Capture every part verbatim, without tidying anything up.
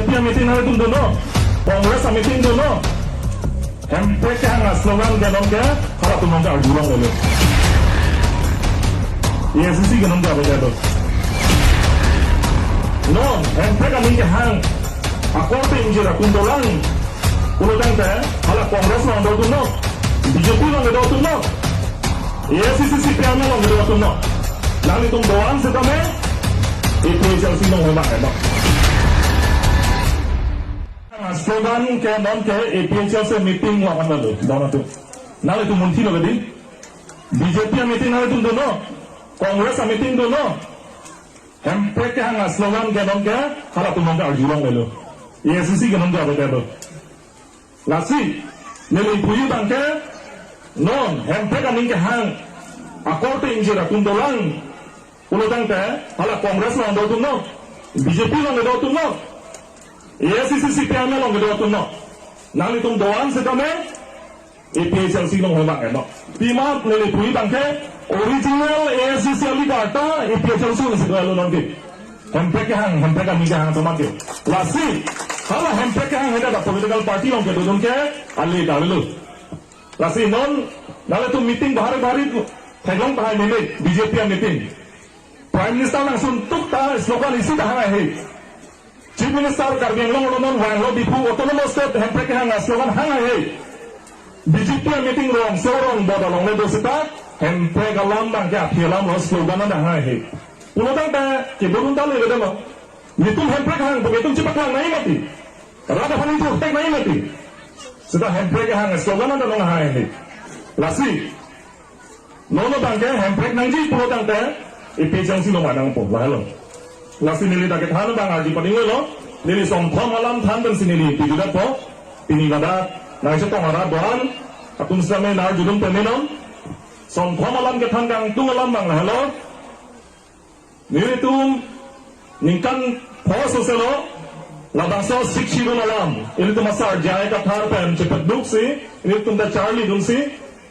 P meeting nanglitum do non, Congress a meeting do non. Hemprek kehang a slogan ke non ke halatum nonke arjulonglelo. A I C C ke nonke avedet do. Non Hemprek aning kehang akorte ingjir atum dolang pulo tangte hala Congress along dotum non, B J P along dotum non, A I C C C P I M along dotum non. Nanglitum do-an setame A P H L C along hobak non. Slogan ke non ke A P H L C meeting along kan lalu. Donatum. Nanglitum munthilo ke dei. B J P a meeting nanglitum do non, Congress a meeting do non. Hemprek kehang a slogan ke non ke halatum nonke arjulonglelo. A I C C ke nonke avedet do. Lasi neli puji abang ke non Hemprek aning kehang akorte ingjir atum dolang pulo tangte hala Congress along dotum non, B J P along dotum non, A I C C C P I M along dotum non. Nanglitum do-an setame A P H L C along hobak non. Pima neli puji abang ke original A I C C a leader ta A P H L C along si do-an lo non ke. Hemprek kehang, Hemprek aning kehang atum ke. Lasi hala Hemprek kehang heda political party along kedo atum ke ale dalelo. Lasi non nanglitum meeting bahari bahari theklong tahai mene, B J P a meeting. Prime Minister nangsun tuk ta slogan isi ta hang haihe. Chief Minister Karbi Anglong along non vanglo, Diphu Autonomous State Hemprek kehang a slogan hang haihe. B J P a meeting rong so rong boda longle do seta Hemprek alam abang ke aphi alam lo slogan ta hang haihe. Pulo tangte ke burun ta le lo. Netum Hemprek hang, netum chepaklang nangji mati. Rat aphan netum thek nangji mati. Seta Hemprek kehang slogan ta nong haihe. Lasi non abang ke Hemprek nangji pulo tangte A P H L C along ma nangpo, lahelo. Lasi neli ta kethan abang arju padi ngelo. Neli somthom alam than pensi neli pijudakpo. Pini ladak nangchetong arat do-an atum setame nar judum pemenon. Somthom alam kethan kangtung alam abang lahelo. Nelitum ningkan pho soselo labangso Sixth Schedule alam ilitum asar J I Kathar pen chepaduk si ilitum ta charlidun si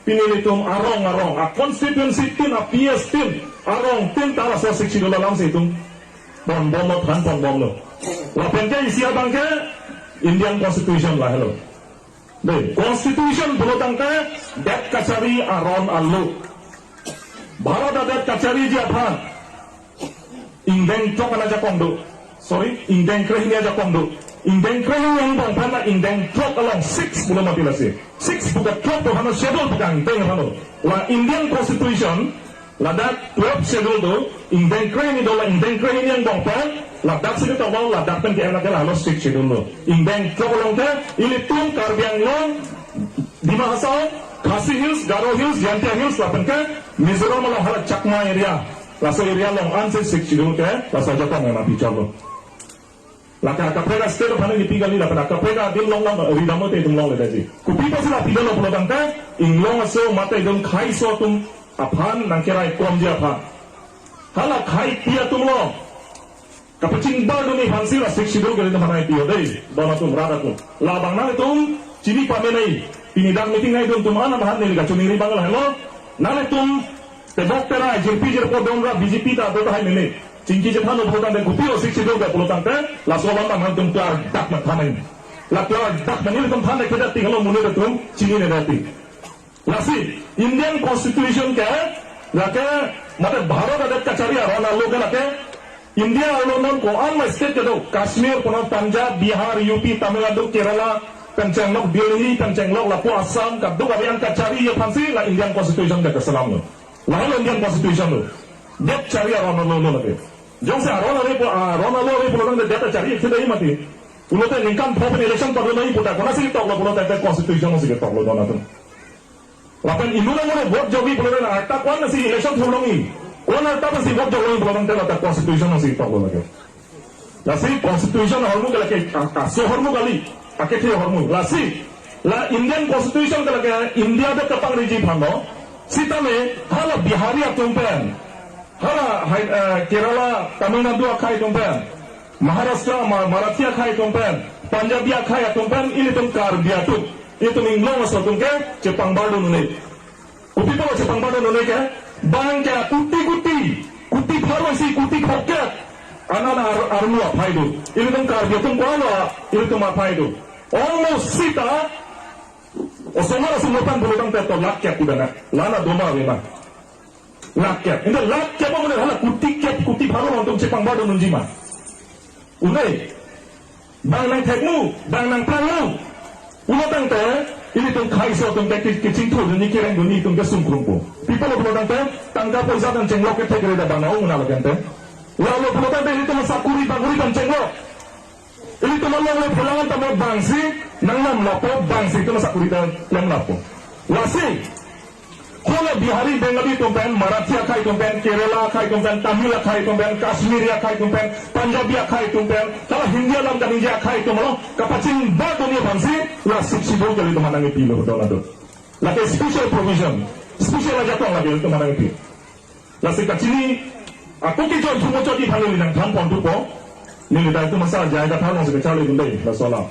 pini ilitum arong arong a constituency tin, a P S tin, arong tin ta laso Sixth Schedule alam si itum ponbomlo, than ponbomlo. Lapen ke isi abang ke Indian Constitution lahelo. Dei, Constitution pulo tangte det kachari aron alo. Bharat adet kachariji aphan ingdeng throk an ajakong do. Sorry, ingdeng krehini ajakong do. Ingdeng krehini angbong pen la ingdeng throk along, six pulo mati lasi. Six pu ke throk pu aphan, schedule pu ke angdeng aphan lo. La Indian Constitution ladak twelfth Schedule do, ingdeng krehini do, la ingdeng krehini angbong pen ladak si ketoklo, ladak pen ke-en lake lahelo Sixth Schedule lo. Ingdeng throk along ke ilitum Karbi Anglong, Dima Hasao, Khasi Hills, Garo Hills, Jaintia Hills lapen ke Mizoram along hala Chakma area, laso area along ansi Sixth Schedule ke laso ajakong en aphi chotlo. Lake akaprek a-state aphan nangkipi kali, lapen akaprek adim longdam ridam te itum longledetji. Kopi apotsi la pidetlo pulo tangte, inglong aso mate itum khaiso atum aphan nangkeraikomji aphan. Hala khaipi atum along kapachingbardunji aphansi la Sixth Schedule ke itum aphan nangpi-o dei, don atum, rat atum. Labang nanglitum chini pamenei, pini dak meeting nangdun atum an aphan neli kachiningri abang lahelo, nanglitum tebok terai, jirpi jirpo dom ra B J P ta do tahai mene. Chingki chethan pulo tangte, kopilo Sixth Schedule ke pulo tangte, laso alam ta nangtum klardak nangthan nang. La klardak nang, nelitum than nang kedat ti, kalau monit atum chininedetji. Lasi Indian Constitution ke lake, mate Bharat adet kachari aron alo ke lake, India arlo non ko-an ma state kedo, Kashmir, kono Punjab, Bihar, U P, Tamil Nadu, Kerala, pen chenglok Delhi, pen chenglok lapu Assam, kadokave an kachariji aphansi la Indian Constitution ke keselamlo. Lahelo Indian Constitution lo. Det chari aron alo lo lake. Jongsi aron ave pu, aron alo ave pulo tangte det chari ikse dei mati. Pulote ningkan pho pen election padun nangji pu ta konatsi toklo pulote Constitution si toklo don atum. Lapen inut angbong vote jokji pulote nang arta ko-an si election thurlongji, ko-an arta si vote joklongji pulo tangte lata Constitution si toklo lake. Lasi Constitution ahormu ke lake, a-, aso ahormu kali, akethe ahormu. Lasi la Indian Constitution ke lake India adet kapangriji aphan lo. Sitame hala Bihari atum pen, hala Hai-, eh, Kerala, Tamil Nadu akhei atum pen, Maharashtra, Ma-, Marathi akhei atum pen, Punjabi akhei atum pen, ilitum Karbi atum, ilitum inglong aso atum ke chepangbardun un-e. Kopi apot chepangbardun un-e ke, bang ke kuti kuti, kuti pharo isi, kuti phokep Anan ar-, armu aphai do. Ilitum Karbi atum ko-an lo, ilitum aphai do. Almost sita, osomar asomar pen pulotangte to lakh kep pu dana. Lana doma ave ma. Lakh kep. Ante lakh kep amonit hala kuti kep, kuti pharo atum chepangbar dun unji ma. Une. Bang nangthekmu, bang nangphrangmu. Pulotangte, ilitum khaiso atum ke ki-, kechingthur dunji, kereng dunji atum ke sungkrungpo. People pulotangte, tangka poisa pen chenglok kethek reda bang na-ong una lo kente. Lalo pulotangte ilitum sakuri bakuri pen chenglok. Ilitum alongle phelang tame bangsi nangnam lapo, bangsi ilitum sakuri ta klem lapo. Lasi, hala Bihari, Bengali atum pen, Marathi akhai atum pen, Kerala akhai atum pen, Tamil akhai atum pen, Kashmiri akhai atum pen, Punjabi akhai atum pen, hala Hindi alam kaningje akhai atum along kapachingbar dunji aphansi la Sixth Schedule ke ilitum aphan nangkepilo, don atum. Lake special provision, special ajakong lake ilitum aphan nangkepi. Lasi kachini, ako ke jon thumo chot aphan neli nangthan pon thupo. Neli ta itum asar J I Kathar alongsi kacharli dun dei, laso alam.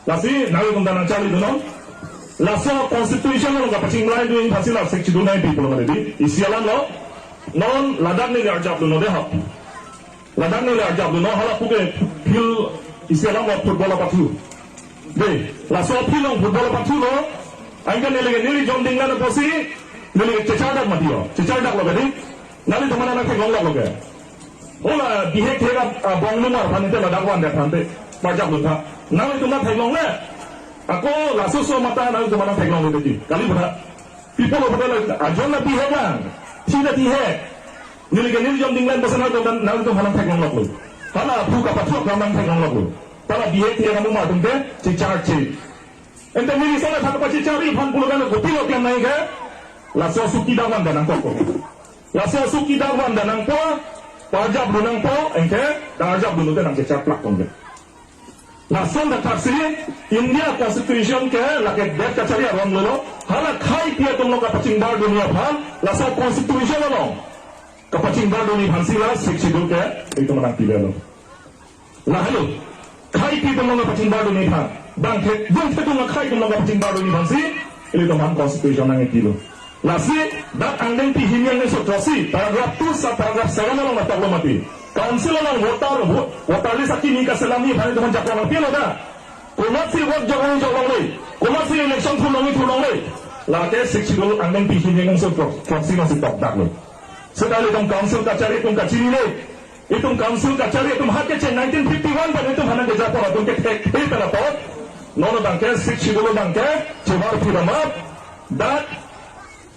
Lasi, nanglitum ta nangcharli dun non. Laso constitution along kapachingbar dunji aphansi la Sixth Schedule nangkepi pulo mati dei. Isi alam lo, non ladak neli arjap dun non dei ha. Ladak neli arjap dun non, hala puke field isi alam lo, football apathu. Dei, laso field along football apathu lo. Anke neli ke neli John Dinglen apotsi, neli ke chechardak mati ho. Chechardak lo ke dei. Nanglitum aphan nangtheklonglok lo ke. Hala bihek thek a, a, bonglumar aphan ante ladak van det aphan te. Parjap dun tha. Nanglitum aphan theklongle. Ako laso so mata nanglitum aphan nangtheklongle dei. Kali bra. People of the, ajon la bihek lang. Thi la bihek. Neli ke neli John Dinglen apotsi nanglitum aphan, nanglitum aphan nangtheklonglok lo. Hala aphu kapathu aphan nangtheklonglok lo. Hala bihek thek amu ma atum ke checharche. Ante neli sala than pachecharli aphan pulo kan kopilo klem nangji ke. Laso suki dak van det nangkok. Laso suki dak van det nangpo, parjap dun nangpo, anke, ta arjap dun te nangkechar plak tong ke. Lason thakthaksi, India Constitution ke lake det kachari aron lo, hala khaipi atum along kapachingbar dunji aphan, laso Constitution along kapachingbar dunji aphansi la Sixth Schedule ke, itum aphan nangpilo. Lahelo, khaipi atum along kapachingbar dunji aphan, bangthek, bangthek atum akhai atum along kapachingbar dunji aphansi, ilitum aphan Constitution nangkepilo. Lasi, dak angdengpi hini angdengso throksi, paragraph two sub paragraph seven along nangtoklo mati. Council along voter, vo-, voter list akimi kaselamji aphan itum aphan jakong nangpilo da. Komatsi vote jok longji jok longle, komatsi election thur longji thur longle. Lake Sixth Schedule angdengpi hini angdengso thro-, throksi alongsi tokdaklo. Seta ilitum council kachari atum kachinine. Itum council kachari atum ha keche nineteen fifty-one pen itum aphan nangkejapon atum ke thek thek pen apot. Non abang ke Sixth Schedule abang ke chevar phir amat. Dak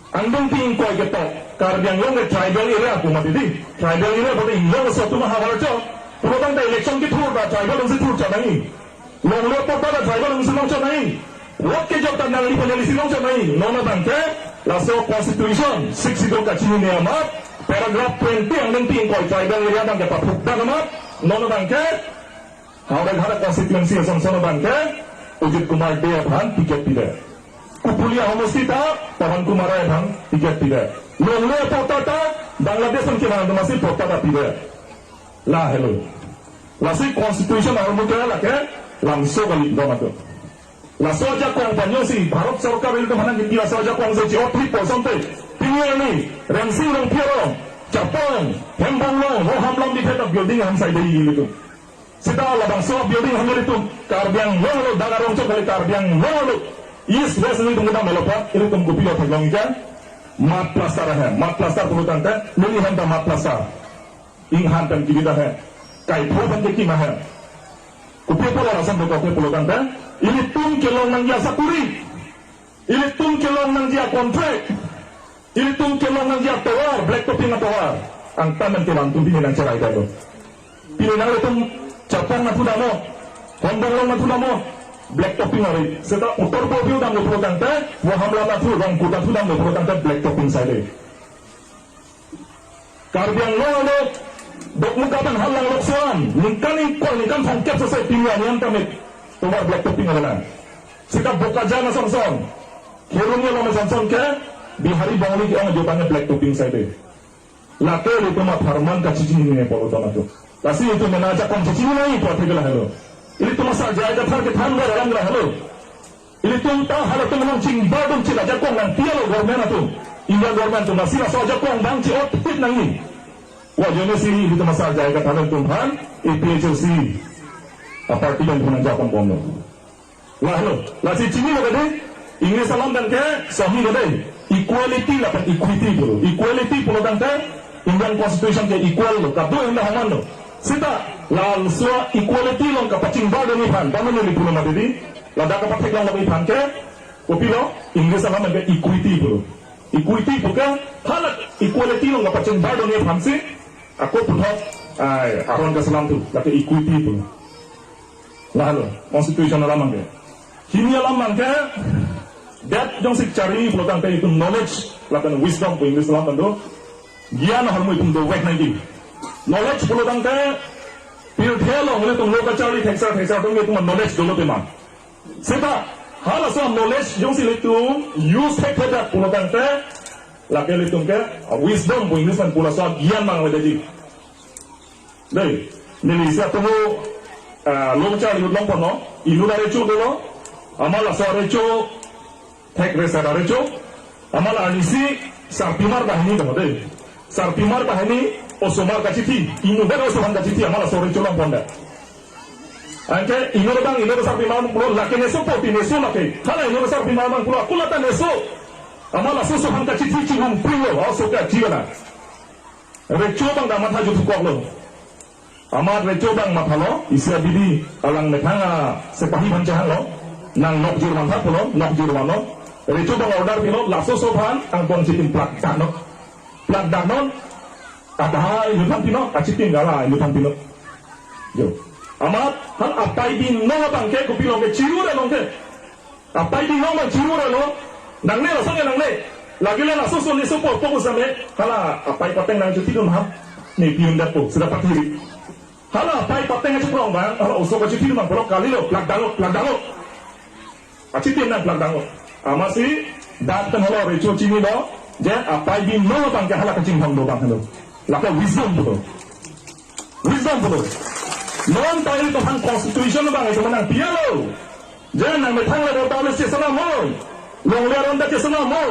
angdengpi ingkoi ketok Karbi Anglong ke tribal area pu mati dei. Tribal area bote inglong so atum havar chot. Pulotangte election kethur ta tribal alongsi thur chot nangji. Longle apot ta tribal alongsi long chot nangji. Vote kejok ta nangli pen neli si long chot nangji. Non abang ke laso Constitution Sixth Schedule kachinine amat, paragraph twenty angdengpi ingkoi tribal area abang ke paphukdak amat. Non abang ke Howraghat constituency ason son abang ke Ujit Kumar Dey aphan ticket pidet. Kupulia homosti ta Pawan Kumar Rai aphan ticket pidet. Longle apot ta Bangladesh an kevan atum aphansi patta ta pidet. Lahelo. Lasi Constitution ahormu ke lake lamso kali, don atum. Laso ajakong pen jongsi Bharat Sorkar ilitum aphan nangkepi laso ajakong si chi-ot thip asonte, pini arni Rensing Rongpi arong, Chapang, Hembong along, Voham lam diphet a building ahem sai dei ilitum. Seta labangso building ahem ilitum Karbi Anglong along, dak arong chot kali, Karbi Anglong along, East West ilitum kedam elo pa, ilitum kopilo theklong ika, mud plaster ahem, mud plaster pulotangte, neli ahem ta mud plaster. Inghan pen kibit ahem. Kaipho pen kekim ahem. Kopi apot lason dokok ke pulotangte, ilitum kelong nangji asakuri. Ilitum kelong nangji acontract. Ilitum kelong nangji atovar, black topping atovar. Angtan nang kelang atum pini nangcherai dalo. Pini nanglitum Chapang nathu damnon. Hembong along nathu damnon. Black topping ari. Seta Uttar Borbil damlo pulotangte, Voham lam nathu, Rongkut nathu damlo pulotangte, black topping sai dei. Karbi Anglong along, Dokmoka pen Harlang Lokso an, ningkan ingkoi, ningkan thomkep sose pini anian tamit tovar black topping avelang. Seta Bokajan ason son, Kheroni along ason son ke, Bihari Bongali ke-ong ajo tangte black topping sai dei. Lake ilitum apharman kachechinine pulo don atum. Lasi itum mena ajakong chechini nangji pu athe ke lahelo. Ilitum asar J I Kathar kethan ber alam lahelo. Ilitum ta halatum along chingbar dun chila ajakong nangpilo government atum. India government atum lasi laso ajakong abang chi-ot thip nangji. Wa jone si itum asar jai kathalo itum aphan, A P H L C aparty pen puna japon bomlo. Lahelo, lasi chinilo kadi, English alam pen ke sohi kadi, equality lapen equity pulo. Equality pulo tangte, Indian Constitution ke equal lo, kado inda haman lo. Seta, laso equality along kapachingbar doni aphan, damani li pulo mati di, ladak kapathek long doni aphan ke, kopilo, English alam pen ke equity pulo. Equity puke, hala equality along kapachingbar doni aphan si, ako puthot, ai, aron kaselam tu, lake equity pulo. Lahelo, Constitution alam abangke. Hini alam abangke, det jongsi chari pulo tangte itum knowledge, lapen wisdom pu English alam pen do. Gyan ahormu itum dovek nangji. Knowledge pulo tangte, pirthe along itum lo kacharli thekser thekser atum itum knowledge dolo tema. Seta, halaso knowledge jongsi itum use thekthedet pulo tangte, lake itum ke, wisdom pu English pen pu laso gyan abang aveji. Dei, neli isi atum, ah, lo kacharli ahut longponlo, inut arecho dolo, amat laso arecho, thek reset arecho, amat la arnisi sarpimar banghini dolo dei. Sarpimar banghini osomar kachithi, inutvet oso aphan kachithi, amat laso arecho longpondet. Anke inut abang, inut sarpimar abang pulo, lake neso poti, neso lake. Hala inut sarpimar abang pulo, ako lata neso. Amat laso oso aphan kachithi chihum pilo, oso kachi wala. Recho abang ta matha juthu koklo. Amat recho abang mathalo, isi abidi alang methang asepahi aphan chehanglo, nang nokjir mantha pulo, nokjir vanlo. Recho abang order pilo, laso oso aphan angbong chitim plak daknon. Plak daknon, adha inut aphan pinon, achitim gala inut aphan pinon. Jo. Amat, han apai binong abangke, kopilo ke chiru ra nong ke. Apai binong abang chiru ra lo. Nangne laso ke nangne. Lagile laso oso neso po po kusame. Hala apai pateng nangchethidun ha. Ne piun dapo. Seta pathiri. Hala apai pateng achiprong abang. Hala oso kachethidun abang. Polo kalilo. Plak danglo. Plak danglo. Achitim nang plak danglo. Amatsi dak pen hala recho chinilo. Je apai binong abangke hala kachinghon do abang helo. Lake wisdom pulo. Wisdom pulo. Non ta itum aphan constitution abang itum aphan nangpilo. Je nang methang le bota le chesana mo. Longle aron ta chesana mo.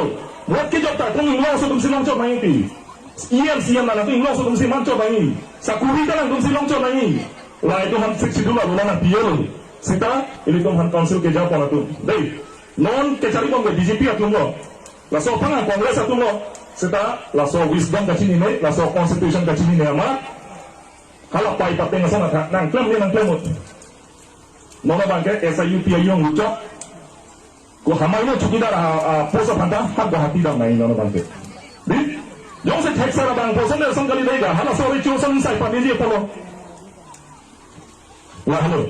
Vote kejok ta itum inglongso atumsi longchot nangji. E M, C E M nang itum inglongso atumsi manchot nangji. Sakuri ta nangtumsi longchot nangji. La itum aphan Sixth Schedule alo nangpilo. Seta ilitum aphan council kejapon atum. Dei. Non kecharibom ke B J P atum lo. Laso aphan Congress atum lo. Seta laso wisdom kachinine, laso constitution kachinine amat. Hala pai pateng ason atha, nangklemle nangklemnon. Non abangke S I U P I U angluchot. Ko hamai lo chowkidar a, a post aphan ta, ha Guwahati dam nai non abangke. Di? Jongsi thekser abang post nelson kali dei ga, halaso recho ason sai pameji apotlo. Lahelo.